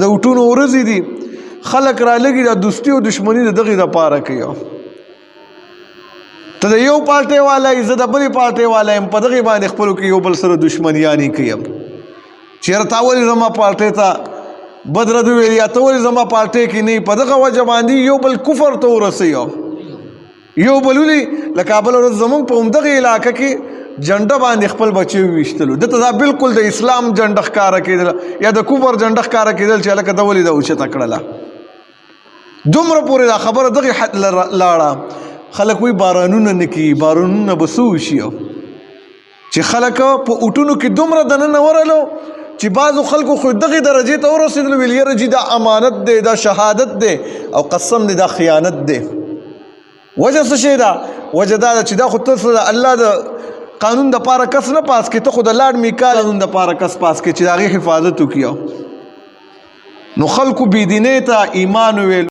د وټونو ورځې دي، خلک را لګي د دوستي او دشمنی د دغې دپاره کوي. ته د یو پارټۍ والا یې، زه د بلې پارټۍ والا یم، په دغې باندې خپلو کې یو بل سره دشمنیانې کوي. چېرې تا ولې زما پارټۍ ته بد رد وویل یا ته ولې زما پارټۍ کې نه، په دغه وجه باندې یو بل کفر ته ورسوي. یو بل ولي لکه بله ورځ زمونږ په همدغې علاقه کې جنډه باندې خپل بچی وویشتلو. دته دا بالکل د اسلام جنډه ښکاره کېدله یا د کفر جنډه ښکاره کېدل چې هلکه ده ولې دا اوچته کړله. دومره پورې دا خبره دغې حد لاړه. خلک وایي بارانونه نه کېږي، بارانونه به څه وشي؟ چې خلک په اوټونو کې دومره دننه ورلو چې بعضو خلکو خو دغې درجې ته ورسېدل، ویل یاره جي دا امانت دی، دا شهادت دی، او قسم دی دا خیانت دی. وجه څه شی ده؟ وجه دا ده چې دا خو ته د الله د قانون د پاره کس نه پاس کې، ته خو د لاډ میکال قانون د پاره کس پاس کې چې د هغې حفاظت وکړي. نو خلکو بېدینۍ ته ایمان وویل.